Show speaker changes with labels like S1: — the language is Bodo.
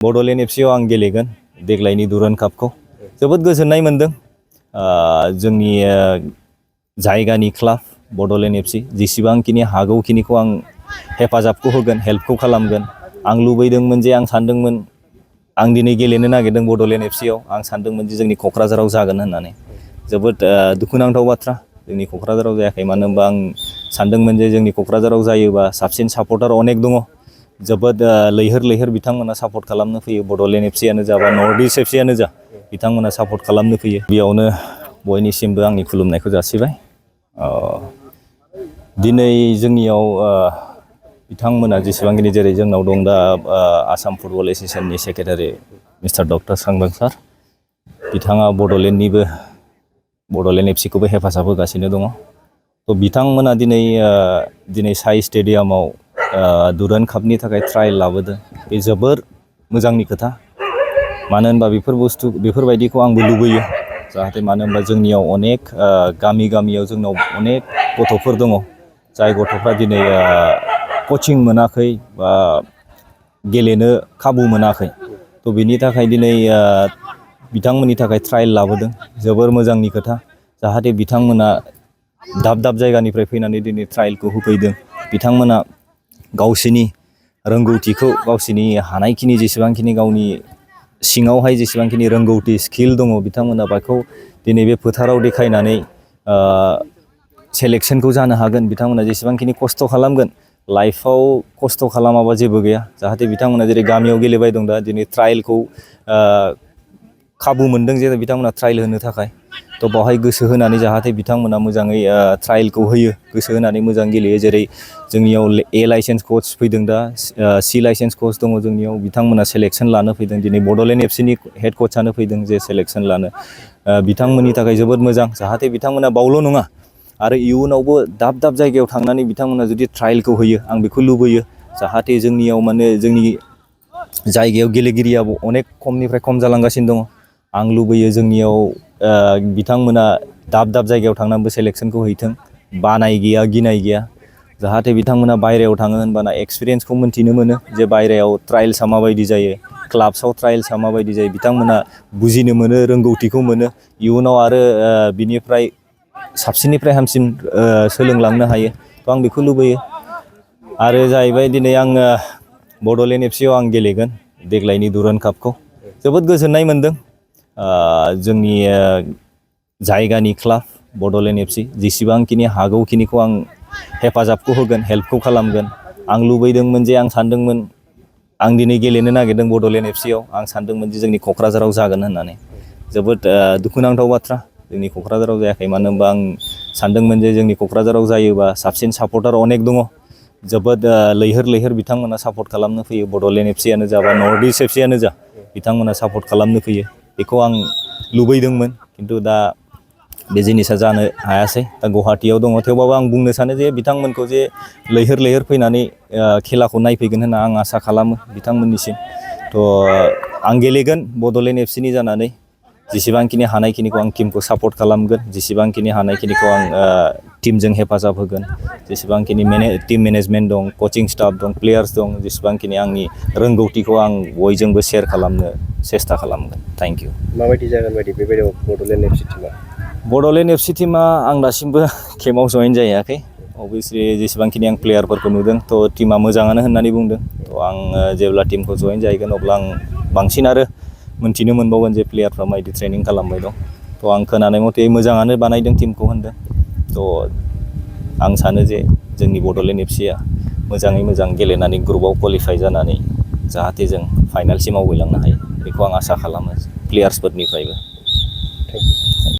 S1: बड'लेण्ड FC आव आं गेलेगोन देग्लायनि दुरान्ड कापखौ जोबोद गोजोननाय मोनदों। जोंनि जायगानि क्लाब बड'लेण्ड FC जेसेबांखिनि हागौखिनिखौ आं हेफाजाबखौ होगोन, हेल्पखौ खालामगोन। आं लुबैदोंमोन जे आं सानदोंमोन आं दिनै गेलेनो नागिरदों बड'लेण्ड FC आव। आं सानदोंमोन जे जोंनि क'क्राझाराव जागोन होननानै। जोबोद दुखुनांथाव बाथ्रा जोंनि क'क्राझाराव जायाखै। मानो होनबा आं सानदोंमोन जे जोंनि क'क्राझाराव जायोबा साबसिन सापर्टार अनेक दङ। जोबोद लैहोर लैहोर बिथांमोना सापर्ट खालामनो फैयो। बड'लेण्ड FC आनो जा बा नर्थ इस्ट FC आनो जा बिथांमोना सापर्ट खालामनो फैयो। बेयावनो बयनिसिमबो आंनि खुलुमनायखौ जासिबाय। दिनै जोंनियाव बिथांमोना जेसेबांखिनि जेरै जोंनाव दं दा आसाम फुटबल एस'सिएशननि secretary mister doctor Sangrang sir, बिथाङा बड'लेण्डनिबो बड'लेण्ड FC खौबो हेफाजाब होगासिनो दङ। थ' बिथांमोना दिनै साइ स्टेडियामाव दुरान्ड कापनि थाखाय ट्रायल लाबोदों। बे जोबोर मोजांनि खोथा। मानो होनबा बेफोरबायदिखौ आंबो लुबैयो जाहाथे। मानो होनबा जोंनियाव अनेक गामियाव जोंनाव अनेक गथ'फोर दङ जाय गथ'फ्रा दिनै कचिं मोनाखै बा गेलेनो खाबु मोनाखै। थ' बिनि थाखाय दिनै बिथांमोननि थाखाय ट्रायल लाबोदों। जोबोर मोजांनि खोथा जाहाथे बिथांमोना दाब जायगानिफ्राय फैनानै दिनै ट्रायलखौ होफैदों। बिथांमोना गावसिनि रोंगौथिखौ गावसिनि हानायखिनि जेसेबांखिनि गावनि सिङावहाय जेसेबांखिनि रोंगौथि स्किल दङ बिथांमोना बेखौ दिनै बे फोथाराव देखायनानै सेलेक्सनखौ जानो हागोन। बिथांमोना जेसेबांखिनि खस्थ' खालामगोन, लाइफआव खस्थ' खालामाबा जेबो गैया। जाहाथे बिथांमोना जेरै गामियाव गेलेबाय दं दा दिनै ट्रायलखौ खाबु मोनदों जे बिथांमोना ट्रायल होनो थाखाय। थ' बावहाय गोसो होनानै जाहाथे बिथांमोना मोजाङै ट्रायलखौ होयो, गोसो होनानै मोजां गेलेयो। जेरै जोंनियाव A लाइसेन्स कच फैदों दा, C लाइसेन्स कच दङ जोंनियाव। बिथांमोना सेलेक्सन लानो फैदों। दिनै बड'लेण्ड FC नि हेड कचानो फैदों जे सेलेक्सन लानो। बिथांमोननि थाखाय जोबोद मोजां जाहाथे बिथांमोना बावल' नङा आरो इयुनावबो दाब जायगायाव थांनानै बिथांमोना जुदि ट्रायलखौ होयो, आं बेखौ लुबैयो। जाहाथे जोंनियाव माने जोंनि जायगायाव गेलेगिरियाबो अनेक खमनिफ्राय खम जालांगासिनो दङ। आं लुबैयो जोंनियाव बिथांमोना दाब जायगायाव थांनानैबो सेलेक्सनखौ हैथों। बानाय गैया, गिनाय गैया। जाहाथे बिथांमोना बायहेरायाव थाङो होनबाना एक्सपिरियेन्सखौ मोन्थिनो मोनो जे बायहेरायाव ट्रायल्सआ माबायदि जायो, क्लाब्सआव ट्रायल्सआ माबायदि जायो। बिथांमोना बुजिनो मोनो, रोंगौथिखौ मोनो। इयुनाव आरो बिनिफ्राय साबसिननिफ्राय हामसिन सोलोंलांनो हायो। थ' आं बेखौ लुबैयो। आरो जाहैबाय दिनै आङो बड'लेण्ड FC आव आं गेलेगोन देग्लायनि दुरान्ड कापखौ जोबोद गोजोननाय मोनदों। जोंनि जायगानि क्लाब बड'लेण्ड FC जेसेबांखिनि हागौखिनिखौ आं हेफाजाबखौ होगोन, हेल्पखौ खालामगोन। आं लुबैदोंमोन जे आं सानदोंमोन आं दिनै गेलेनो नागिरदों बड'लेण्ड FC आव। आं सानदोंमोन जे जोंनि क'क्राझाराव जागोन होननानै। जोबोद दुखुनांथाव बाथ्रा जोंनि क'क्राझाराव जायाखै। मानो होनबा आं सानदोंमोन जे जोंनि क'क्राझाराव जायोबा साबसिन सापर्टार अनेक दङ। जोबोद लैहोर लैहोर बिथांमोना सापर्ट खालामनो फैयो। बड'लेण्ड FC आनो जा बा नर्थ इस्ट FC आनो जा बिथांमोना सापर्ट खालामनो फैयो। बेखौ आं लुबैदोंमोन खिन्थु दा बे जिनिसा जानो हायासै। दा गुवाहाटियाव दङ। थेवबाबो आं बुंनो सानो जे बिथांमोनखौ जे लैहोर लैहोर फैनानै खेलाखौ नायफैगोन होनना आं आसा खालामो बिथांमोननिसिम। थ' आं गेलेगोन बड'लेण्ड FC नि जानानै। जेसेबांखिनि हानायखिनिखौ आं टिमखौ सापर्ट खालामगोन, जेसेबांखिनि हानायखिनिखौ आं टिमजों हेफाजाब होगोन। जेसेबांखिनि टिम मेनेजमेन्ट दं, कचिं स्टाफ दं, प्लेयार्स दं, जेसेबांखिनि आंनि रोंगौथिखौ आं बयजोंबो शेयार खालामनो सेस्था खालामगोन। Thank you.
S2: माबायदि जागोन बायदि बेबायदियाव बड'लेण्ड FC टिमा?
S1: बड'लेण्ड FC टिमा आं दासिमबो केम्पआव जइन जायाखै। अभियासलि जेसेबांखिनि आं प्लेयारफोरखौ नुदों थ' टिमा मोजाङानो होननानै बुंदों। थ' आं जेब्ला टिमखौ जइन जाहैगोन अब्ला आं बांसिन आरो मोन्थिनो मोनबावगोन जे प्लेयारफ्रा माबायदि ट्रेनिं खालामबाय दं। थ' आं खोनानाय मथे मोजाङानो बानायदों टिमखौ होनदों। थ' आं सानो जे जोंनि बड'लेण्ड FC आ मोजाङै मोजां गेलेनानै ग्रुपआव क्वालिफाइ जानानै जाहाथे जों फाइनालसिम आवगायलांनो हायो बेखौ आं आसा खालामो प्लेयार्सफोरनिफ्रायबो।
S2: Thank you.